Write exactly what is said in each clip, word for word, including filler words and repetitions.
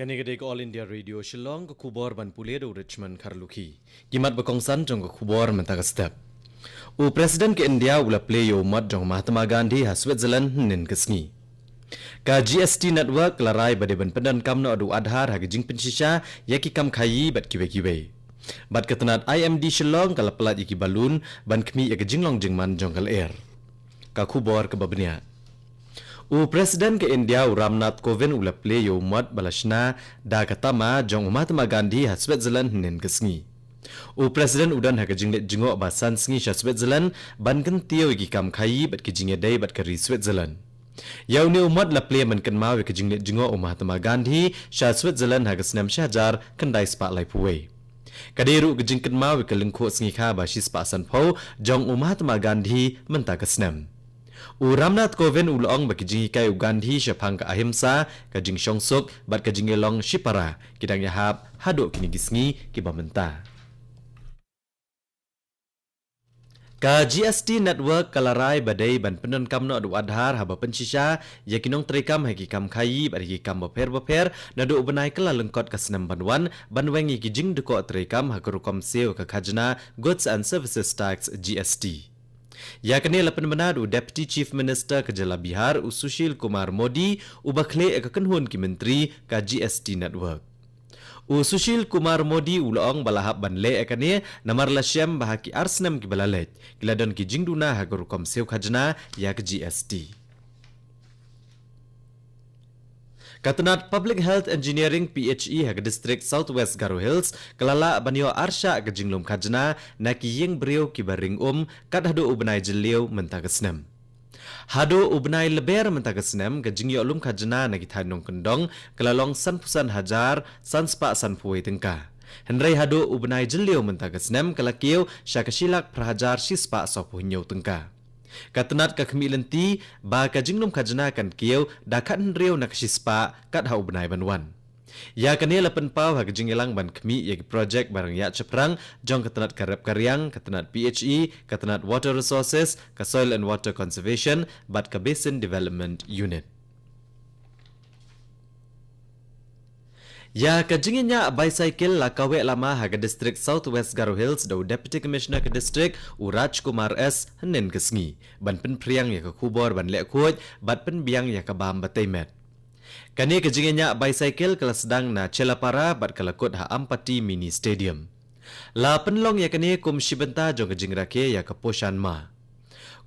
Kane ka dei ka All India Radio Shillong, ka khubor ban pule da u Richmond Kharlukhi. Ki mat ba kongsan jong ka khubor mynta ka step. U President ka India u la plie ïa u mot jong Mahatma Gandhi ha Switzerland hynnin ka sngi. Ka G S T Network ka la rai ba dei ban pyndonkam noh da u Aadhaar ha ka jingpynshisha ïa ki kam khaïi bad kiwei kiwei. Bad ka tnat I M D Shillong ka la pynlait ïa ki balloon ban khmih ïa ka jinglong jingman jong ka lyer. Ka khubor kaba bniah. U President ka India u Ramnath Kovind u la plie ïa u mot ba la shna da ka tama jong u Mahatma Gandhi ha Switzerland hynnin ka sngi. U President u don ha ka jingleit jngoh ba san sngi sha Switzerland ban kyntiew ïa ki kam khaïi bad ki jingïadei bad ka ri Switzerland. Ïa une u mot la plie ban kynmaw ïa ka jingleit jngoh u Mahatma Gandhi sha Switzerland ha ka snem shi hajar khyndai spah laiphew wei. Ka dei ruh ka jingkynmaw ïa ka lyngkhuh sngikha ba shi spah sanphew jong u Mahatma Gandhi mynta ka snem. U Ramnath Kovind u la ong ba ki jinghikai u Gandhi shaphang ka ahimsa, ka jingshongsuk bad ka jingïalong shipara ki dang ïahap haduh kine ki sngi kiba mynta. Ka G S T Network ka la rai ba dei ban pyndonkam noh da u Aadhaar haba pynshisha ïa ki nongtreikam ha ki kam khaïi bad ha ki kam bapher bapher naduh u bnai Kyllalyngkot ka snem ban wan, ban weng ïa ki jingdkoh treikam ha ka rukom siew ka khajna, Goods and Services Tax, G S T. Ïa kane la pynbna da u Deputy Chief Minister ka jylla Bihar, u Sushil Kumar Modi, uba khleh ïa ka kynhun ki myntri ka G S T Network. U Sushil Kumar Modi u la ong ba la hap ban leh ïa kane namar la shem ba ha ki ar snem kiba la leit ki la don ki jingduna ha ka rukom siew khajna ïa ka G S T. Ka tnat Public Health Engineering, P H E, ha ka district South West Garo Hills ka la lah ban ïoh arshah ka jinglum khajna na ki ïing briew kiba ring um kat haduh u bnai Jylliew mynta ka snem. Haduh u bnai Lber mynta ka snem, ka jingïoh lum khajna na ki thaiñ nongkyndong ka la long sanphew san hajar san spah sanphew wei tyngka. Hynrei haduh u bnai Jylliew mynta ka snem ka la kiew sha ka shi lak phra hajar shi spah sawphew hynñiew tyngka. Ka tnat ka khmih lynti ba ka jinglum khajna kan kiew da khathynriew na ka shi spah kat ha u bnai ban wan. Ïa kane la pynpaw ha ka jingïalang ban khmih ïa ki projek ba rangïaid shaphrang jong ka tnat ka rep ka riang, ka tnat P H E, ka tnat Water Resources, ka Soil and Water Conservation bad ka Basin Development Unit. Ïa ka jingïañah bicycle la kaweh lama ha ka district South West Garo Hills da u Deputy Commissioner ka district, u Rajkumar S, hynnin ka sngi ban pynphriang ïa ka khubor ban leh khuid bad pynbiang ïa ka bam ba tei met. Kane ka jingïañah bicycle ka la sdang na Chelapara bad ka la kut ha Ampati Mini Stadium. La pynlong ïa kane kum shi bynta jong ka jingrakhe ïa ka Poshan Maah.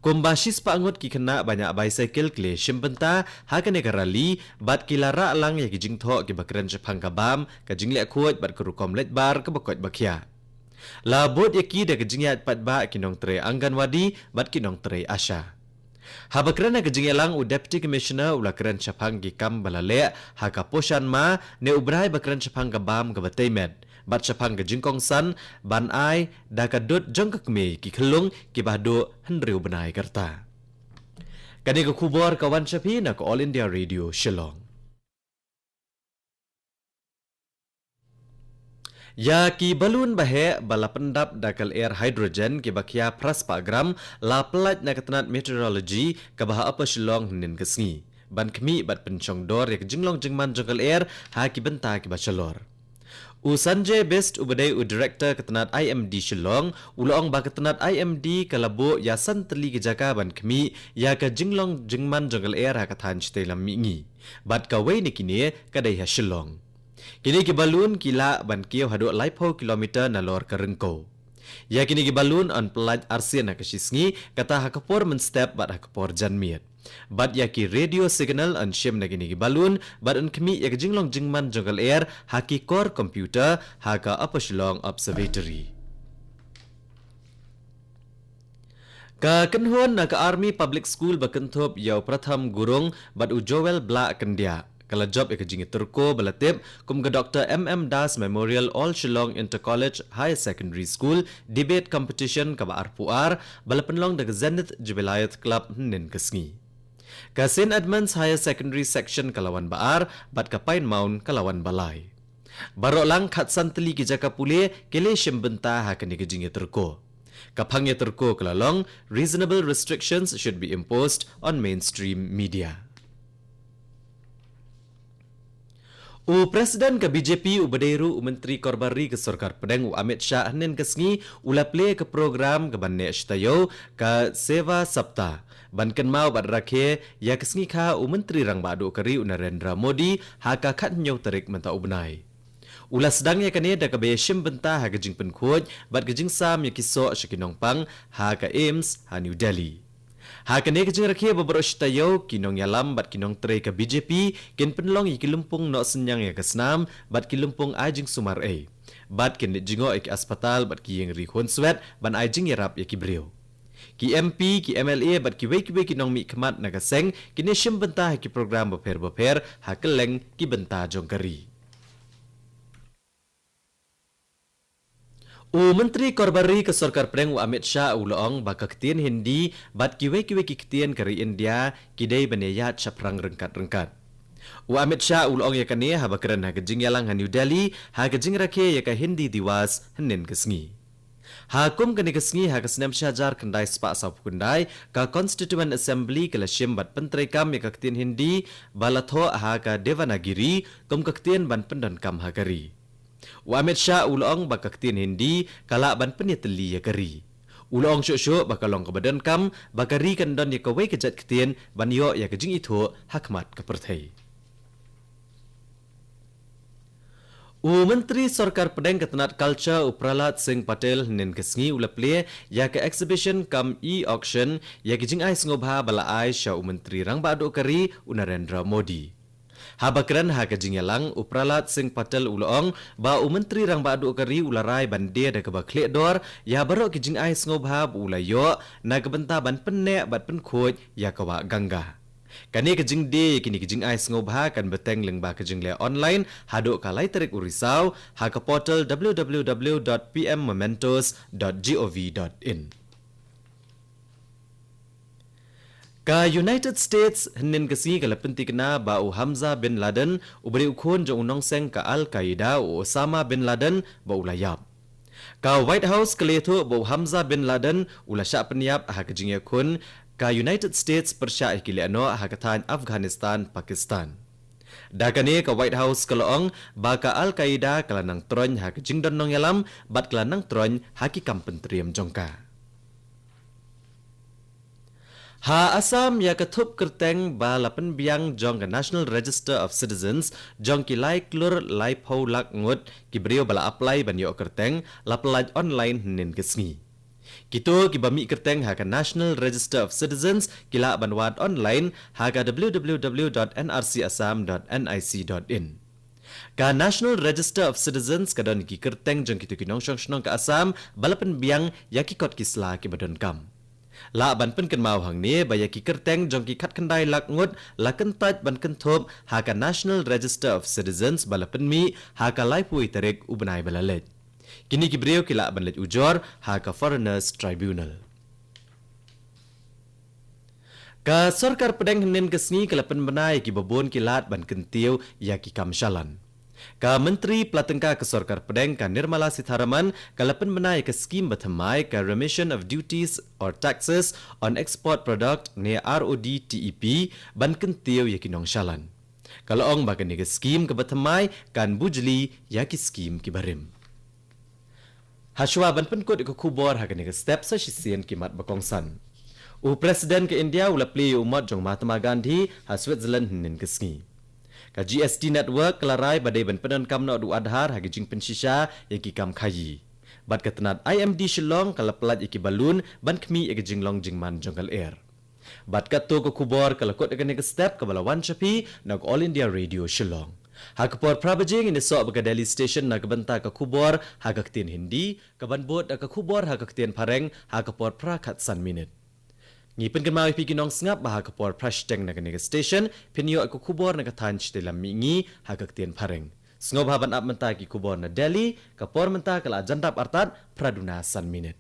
Kumba shi spah ngut ki khynnah ba ñiah bicycle ki la shim bynta ha kane ka rally bad ki la rah lang ïa ki jingthoh kiba kren shaphang ka bam, ka jingleh khuid bad ka rukom leit bar kaba koit ba khiah. La bud ïa ki da ka jingïaid paidbah ki nongtrei Anganwadi bad ki nongtrei ASHA. Haba kren ha ka jingïalang, u Deputy Commissioner u la kren shaphang ki kam ba la leh ha ka Poshan Maah, ne u bnai ba kren shaphang ka bam kaba tei met bad shaphang ka jingkongsan ban ai da ka dud jong ka kmie ki khyllung kiba haduh hynriew bnai ka rta. Kane ka khubor ka wan sha phi na ka All India Radio Shillong. Ïa ki balloon ba heh ba la pyndap da ka lyer hydrogen kiba khia phra spah gram la pynlait na ka tnat meteorology kaba ha Upper Shillong hynnin ka sngi ban khmih bad pynshong dor ïa ka jinglong jingman jong ka lyer ha ki bynta kiba shalor. U Sanjay Best uba dei u director ka tnat I M D Shillong u la ong ba ka tnat I M D ka la buh ïa san tylli ki jaka ban khmih ïa ka jinglong jingman jong ka lyer ha ka thaiñ shatei lam mihngi. Bad kawei na kine ka dei ha Shillong. Kine ki balloon ki lah ban kiew haduh laiphew kilometer nalor ka ryngkew. Ïa kine ki balloon yn pynlait arsien ha ka shi sngi, kata ha ka por mynstep bad ha ka por janmiet. Bad ïa ki radio signal yn shim na kine ki balloon bad yn khmih ïa ka jinglong jingman jong ka lyer ha ki kor computer ha ka Upper Shillong Observatory. Ka kynhun na ka Army Public School ba kynthup ïa u Pratham Gurung bad u Joel Blahkyndiah ka la jop ïa ka jingïatyrko ba la tip kum ka Doctor M M Das Memorial All Shillong Inter College Higher Secondary School Debate Competition kaba arphew ar ba la pynlong da ka Zenith Jubilee Club hynnin ka sngi. Ka Saint Edmund's Higher Secondary Section ka la wan ba ar bad ka Pine Mount ka la wan ba lai. Baroh lang khatsan tylli ki jaka pule ki la shim bynta ha kane ka jingïatyrko. Ka phang ïatyrko ka la long, "Reasonable restrictions should be imposed on mainstream media." U President ka B J P uba dei ruh u Myntri Korbar Ri ka Sorkar Pdeng u Amit Shah hynnin ka sngi u la plie ka program kaban neh shi taïew ka Seva Saptah ban kynmaw bad rakhe ïa ka sngi kha u Myntri Rangbah Duh ka Ri u Narendra Modi ha ka khathynñiew tarik mynta u bnai. U la sdang ïa kane da kaba ïashim bynta ha ka jingpynkhuid bad ka jingsam ïa ki soh sha ki nongpang ha ka AIIMS ha New Delhi. Ha kane ka jingrakhe ba baroh shi taïew ki nongïalam bad ki nongtrei ka B J P kin pynlong ïa ki lympung noh synñiang ïa ka snam bad ki lympung ai jingsumar ei bad kin leit jngoh ïa ki aspatal bad ki ïing ri khun swet ban ai jingïarap ïa ki briew. Ki M P, ki M L A bad kiwei kiwei ki nongmihkhmat na ka seng kin ïashim bynta ha ki program bapher bapher ha kylleng ki bynta jong ka ri. U Myntri Korbar Ri ka Sorkar Pdeng u Amit Shah u la ong ba ka ktien Hindi bad kiwei kiwei ki ktien ka ri India ki dei ban ïaid shaphrang ryngkat ryngkat. U Amit Shah u la ong ïa kane haba kren ha ka jingïalang ha New Delhi ha ka jingrakhe ïa ka Hindi Diwas hynnin ka sngi. Ha kum kane ka sngi ha ka snem shi hajar khyndai spah sawphew khyndai ka Constituent Assembly ka la shim bad pyntreikam ïa ka ktien Hindi ba la thoh ha ka Devanagiri kum ka ktien ban pyndonkam ha ka ri. U Amit Shah u la ong ba ka ktien Hindi ka lah ban pynïatylli ïa ka ri. U la ong shuh shuh ba ka long kaba donkam ba ka ri kan don ïa kawei ka jait ktien ban ïoh ïa ka jingithuh ha khmat ka pyrthei. U Myntri Sorkar Pdeng ka tnat Culture u Prahlad Singh Patel hynnin ka sngi u la plie ïa ka exhibition cum e-auction ïa ki jingai sngewbha ba la ai sha u Myntri Rangbah Duh ka ri u Narendra Modi. Haba kren ha ka jingïalang u Prahlad Singh Patel u la ong ba u Myntri Rangbah Duh ka ri u la rai ban die da kaba khlieh dor ïa baroh ki jingai sngewbha ba u la ïoh na ka bynta ban pynneh bad pynkhuid ïa ka wah Ganga. Kane ka jingdie ïa kine ki jingai sngewbha kan bteng lyngba ka jingleh online haduh ka lai tarik u Risaw ha ka portal w w w dot p m mementos dot g o v dot in. Ka United States hynnin ka sngi ka la pynthikna ba u Hamza bin Laden uba dei u khun jong u nongseng ka Al Qaeda u Osama bin Laden ba u la ïap. Ka White House ka la ïathuh ba u Hamza bin Laden u la shah pynïap ha ka jingïakhun ka United States pyrshah ïa ki lehnoh ha ka thaiñ Afghanistan Pakistan. Da kane ka White House ka la ong ba ka Al Qaeda ka la nang troiñ ha ka jingdon nongïalam bad ka la nang troiñ ha ki kam pyntriem jong ka. Ha Assam ïa ka thup kyrteng ba la pynbiang jong ka National Register of Citizens jong ki lai klur laiphew lak ngut ki briew ba la apply ban ïoh kyrteng la pyllait online hynnin ka sngi. Kito kiba mih kyrteng ha ka National Register of Citizens ki lah ban wad online ha ka w w w dot n r c assam dot n i c dot in. Ka National Register of Citizens ka don ki kyrteng jong kito ki nongshong shnong ka Assam ba la pynbiang ïa ki kot ki sla kiba donkam. Lah ban pynkynmaw hangne ba ïa ki kyrteng jong ki khatkhyndai lak ngut la kyntait ban kynthup ha ka National Register of Citizens ba la pynmih ha ka laiphew tarik u bnai ba la leit. Kine ki briew ki lah ban leit ujor ha ka Foreigners Tribunal. Ka Sorkar Pdeng hynnin ka sngi ka la pynbna ïa kiba bun ki lad ban kyntiew ïa ki kam shalan. Ka Myntri Pla Tyngka ka Sorkar Pdeng ka Nirmala Sitharaman ka la pynbna ïa ka skim ba thymmai ka Remission of Duties or Taxes on Export Product ne R O D T E P ban kyntiew ïa ki nongshalan. Ka la ong ba kane ka skim kaba thymmai kan bujli ïa ki skim kiba rim. Hashwa ban pynkut ïa ka khubor ha kane ka step sa shisien ki mat ba kongsan. U President ka India u la plie ïa u mot jong Mahatma Gandhi ha Switzerland hynnin ka sngi. Ka G S T Network ka la rai ba dei ban pyndonkam noh da u Aadhaar ha ka jingpynshisha ïa ki kam khaïi. Bad ka tnat I M D Shillong ka la pyllait ïa ki balloon ban khmih ïa ka jinglong jingman jong ka lyer. Bad katto ka khubor ka la kut ïa kane ka step kaba la wan sha phi na ka All India Radio Shillong. Ha ka por phra baje ngin ïasoh bad ka Delhi Station na ka bynta ka khubor ha ka ktien Hindi, kaban bud da ka khubor ha ka ktien Phareng ha ka por phra khatsan minit. Ngi pynkynmaw ïa phi ki nongsngap ba ha ka por phra shiteng na kane ka station phin ïoh ïa ka khubor na ka thaiñ shatei lam mihngi ha ka ktien Phareng. Sngewbha ban ap mynta ki khubor na Delhi, ka por mynta ka la jan dap artat phra duna san minit.